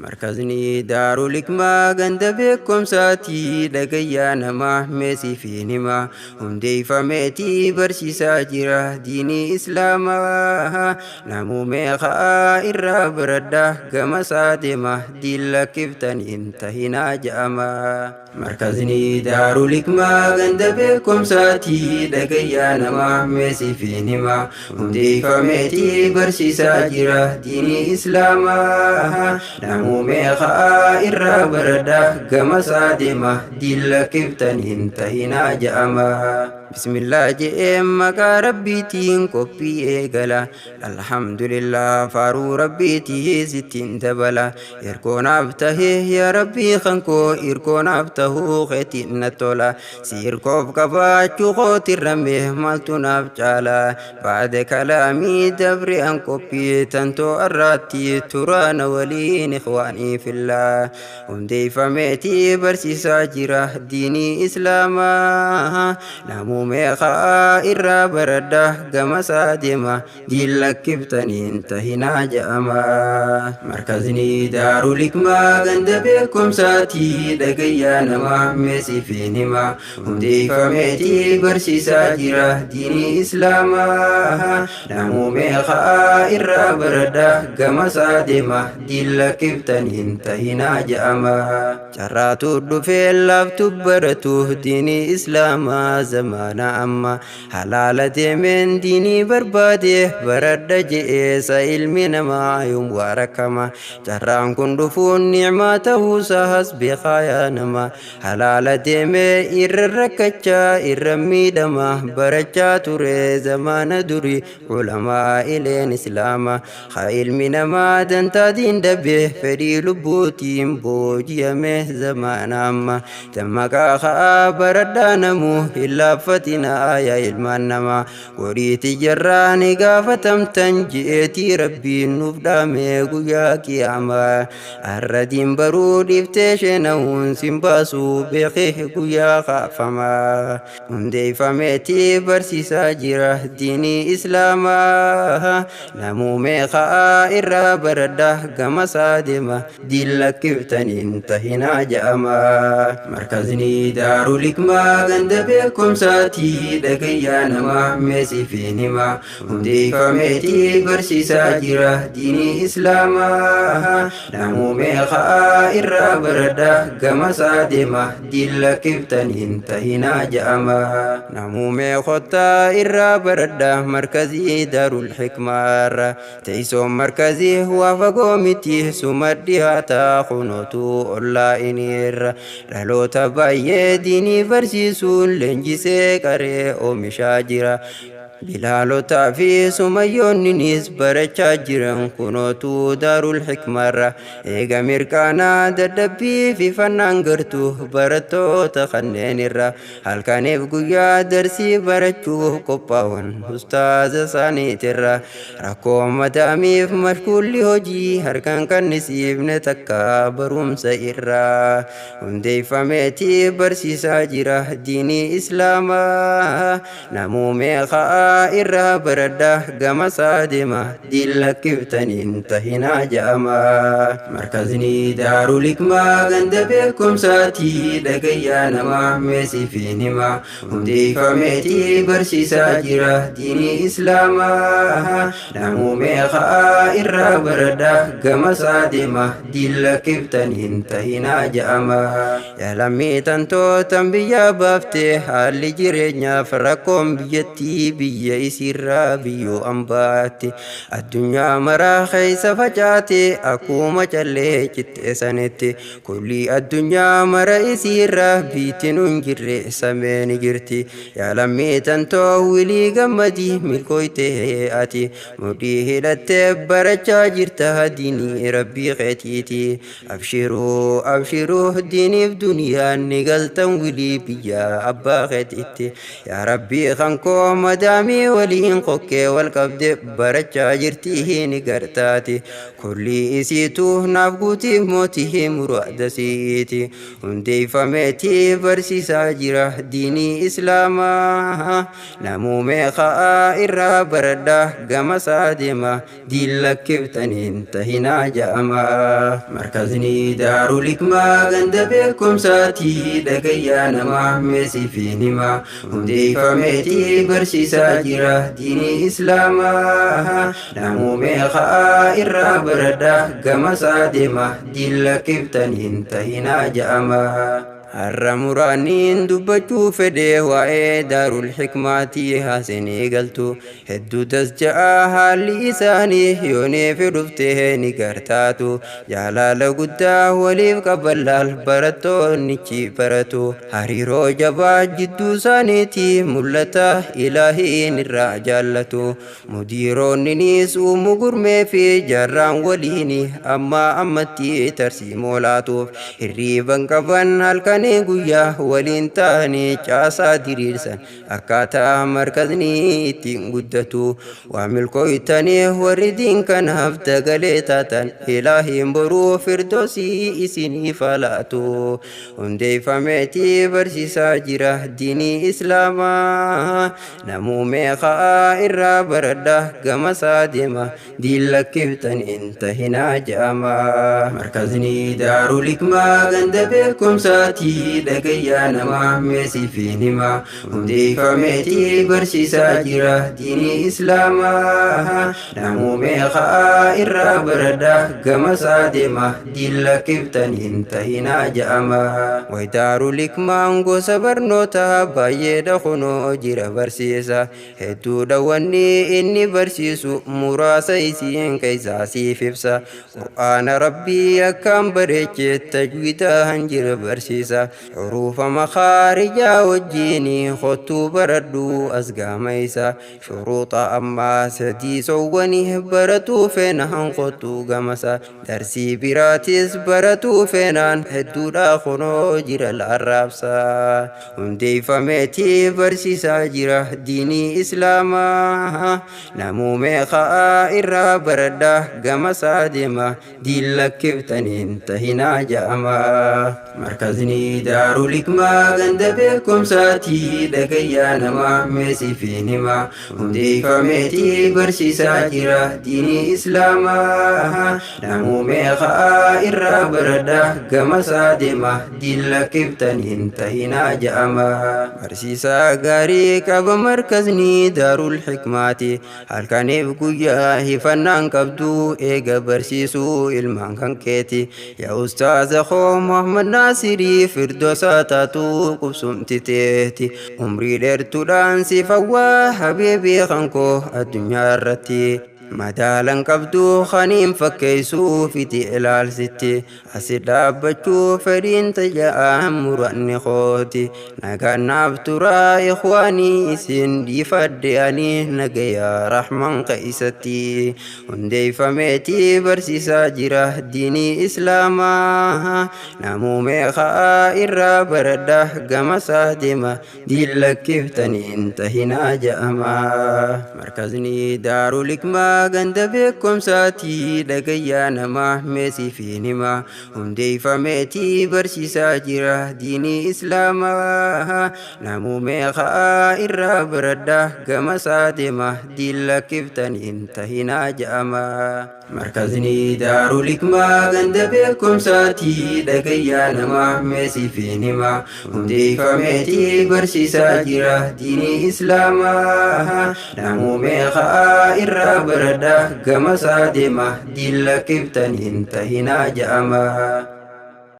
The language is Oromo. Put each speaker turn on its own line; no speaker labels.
Markazni Daarul Hikmaa ganda beekumsaatii dhagayyaa namaa meesiifiin hima hundeeffameetii barsiisaa jira diinii islaamaa namuu meeqaa irraa baradha gama isaa deema diin lakkiftaniin tahinaa ja'ama. Markazni Daarul Hikmaa ganda beekumsaatii dhagayyaa namaa meesiifiin hima hundeeffameetii barsiisaa jira diinii islaamaa namuu meeqaa irraa baradha gama isaa deema diin lakkiftaniin tahinaa ja'ama. Bismillah je'ee maqaa rabbiitiin qophii eegala. Alhamdulillah faaruu rabbiitii sittiin dabala. Irkoonaaf tahee yaa rabbii kan koo irkoonaaf tahuu keetiin na tola. Si irkoof qabaachuu kootirrame maaltu naaf caala. Baada kalaamii dabre an qophii tantoo arraatti turaana waliin ikhwaanii fillaa. Hundeeffameetii barsiisaa jira diinii islaamaa. Namuu meeqaa irraa baradha gama isaa deema diin lakkiftaniin tahinaa ja'ama. Markazni Daarul Hikmaa ganda beekumsaatii dhagayyaa namaa meesiifiin hima hundeeffameetii barsiisaa jira diinii islaamaa. Namuu meeqaa irraa baradha gama isaa deema diin lakkiftaniin tahinaa ja'ama. Carraatu dhufee laaftu baratu diinii islaamaa zamaana amma halaala deemeen diinii barbaade baradha je'eessa ilmi namaa yoom waa rakkama. Carraan kun dhufuun nicmaa ta'uusaas beekaa yaa nama halaala deemee irra rakkachaa irra miidhama barachaa ture zamaana durii ulamaa ileen islaama haa ilmi namaa dantaa diin dhabe fedhii lubbuutiin booji'ame zamaana amma dammaqaa ka'aa baradhaa namuu hin laaffatinaa yaa ilmaan namaa godhiiti jarraa ni gaafatamtan ji'eetii rabbiin nuuf dhaame guyyaa qiyaamaa arradiin baruu dhiiftee sheena'uun sin baasuu beekee guyyaa kaafamaa hundeeffameetii barsiisaa jira diinii islaamaa namuu meeqaa irraa baradha gama isaa deema diin lakkiftaniin tahinaa ja'ama. Markazni Daarul Hikmaa ganda beekumsaatii dhagayyaa namaa meesiifiin hima hundeeffameetii barsiisaa jira diinii islaamaa namuu meeqaa irraa baradha gama isaa deema diin lakkiftaniin tahinaa ja'ama. Namuu meeqotaa irraa baradha markazii Daarul Hikmaarra teessoon markazii waa fagoo miti suma dhiyaataa kunootu ollaa'iniirra dhaloota baay'ee diinii barsiisuun leenjisee qaree oomishaa jira. Bilaalotaa fi sumayyoonninis barachaa jiran kunootu Daarul Hikmaarra eega mirqaanaa dadhabbii fi fannaan gartuu barattoota kanneenirra halkaniif guyyaa darsii barachuuf qophaa'uun ustaaza isaaniitirra rakkoo madaamiif mashkuulli hojii harkaan kannisiifne takka barumsa irraa hundeeffameetii barsiisaa jira diinii islaamaa namuu meeqaa irraa baradha gama isaa deema diin lakkiftaniin tahinaa ja'ama. Markazni Daarul Hikmaa ganda beekumsaatii dhagayyaa namaa meesiifiin hima hundeeffameetii barsiisaa jira diinii islaamaa namuu meeqaa irraa baradha gama isaa deema diin lakkiftaniin tahinaa ja'ama. Yaa lammii tantootan biyyaa baaftee haalli jireenyaaf rakkoon biyyattii biyya isiirraa biyyoo ambaatti addunyaa maraa keessa facaate akkuma callee cittee sanitti kulli addunyaa mara isiirraa biitti nun jirre samee ni jirti. Yaa lammii tantoo wilii gammadii milkooytee ati mudhii hidhattee barachaa jirta diinii rabbii keetiiti. Abshiruu abshiruu diiniif duniyaan ni galtan wilii biyya abbaa keetiitti. Yaa rabbii kan koo madaamii Lammii waliin qokkee wal qabde barachaa jirti ni gartaati. Kulli isiitu naaf guutiif mootii muraada siiti. Hundeeffameeti barsiisaa jira diinii Islaamaa. Namuu meeqaa irraa baradha gama isaa deema diin lakkiftaniin tahinaa ja'ama. Markazni Daarul Hikmaa ganda beekumsaati, dhagayyaa namaa meesiif hin hima. Hundeeffameeti barsiisaa jira diinii Islaamaa. Namuu meeqaa irraa baradha gama isaa deema diin lakkiftaniin tahinaa ja'ama. Har'a muraaniin dubbachuu fedhee waa'ee Daarul Hikmaatii haasenii galtu. Hedduu das ja'a haalli isaanii, yoonee fi dhuftee ni gartaatu. Jaalala guddaa waliif qaballaal barattoonnichi baratu. Hariiroo jabaa jidduu isaaniitii mul'ata, ilaahiin irraa jaallatu. Mudiiroonninis uumuu gurmee fi jaarraan waliin amma ammatti tarsiimoo laatuuf. Hirriiban qaban, halkanii guyyaa waliin ta'anii caasaa diriirsan akkaataa markazni ittiin guddatu. Waa milkooytanii warri diin kanaaf dagalee taatan, ilaahiin boruu firdoosii isiniif laatu. Hundeeffameeti barsiisaa jira diinii Islaamaa. Namuu meeqaa irraa baradha gama isaa deema diin lakkiftaniin tahinaa ja'ama. Markazni Daarul Hikmaa ganda beekumsaati, dhagayyaa namaa meesiif hin hima. Hundeeffameeti barsiisaa jira diinii Islaamaa. Namuu meeqaa irraa baradha gama isaa deema diin lakkiftaniin tahinaa ja'ama. Way Daarul Hikmaan gosa barnootaa baay'eedha kunoo jira barsiisa. Hedduudha wanni inni barsiisu, muraasa isiin keessaa siif ibsa. Qur'aana Rabbii akkaan bareechee tajwiidaan jira barsiisa. Xuruufa makaarijaa wajjiin kottuu baradhu as gaama isa. Shuruuxa ammaa sadii sowwani baratuu feenaan kottuu gamasa. Darsii biraatis baratuu feenaan hedduudha kunoo jira laarraabsa. Hundeeffameeti barsiisaa jira diinii Islaamaa. Namuu meeqaa irraa baradha gama isaa deema diin lakkiftaniin tahinaa ja'ama. Markazni Daarul Hikmaa ganda beekumsaati, dhagayyaa namaa meesiif hin hima. Hundeeffameeti barsiisaa jira diinii Islaamaa. Namuu meeqaa irraa baradha gama isaa deema diin lakkiftaniin tahinaa ja'ama. Barsiisaa gaarii qaba markazni Daarul Hikmaati. Halkaniif guyyaa hifannaan qabdu eega barsiisuu ilmaan kan keeti. Yaa ustaaza koo Muhammad Naasirii, firdoosaa taatu qubsumti teeti. Umrii dheertuudhaan si fawwaa habiibii kan koo addunyaa irratti. Madaalan qabdu kaniin fakkeessuu fiti ilaalsitti. Asi dhaabbachuu fedhiin taja'aa muranni kooti. Nagaan naaf turaa ikhwaanii, isin dhiifadhe ani nagayaa rahman keeysatti. Hundeeffameeti barsiisaa jira diinii Islaamaa. Namuu meeqaa irraa baradha gama isaa deema diin lakkiftaniin tahinaa ja'ama. Markazni Daarul Hikmaa ganda beekumsaati, dhagayyaa namaa meesiif hin hima. Hundeeffameeti barsiisaa jira diinii Islaamaa. Namuu meeqaa irraa baradha gama isaa deema diin lakkiftaniin tahinaa ja'ama. Markazni Daarul Hikmaa ganda beekumsaati, dhagayyaa namaa meesiif hin hima. Hundeeffameeti barsiisaa jira diinii Islaamaa. Namuu meeqaa irraa baradha gama isaa deema diin lakkiftaniin tahinaa ja'ama.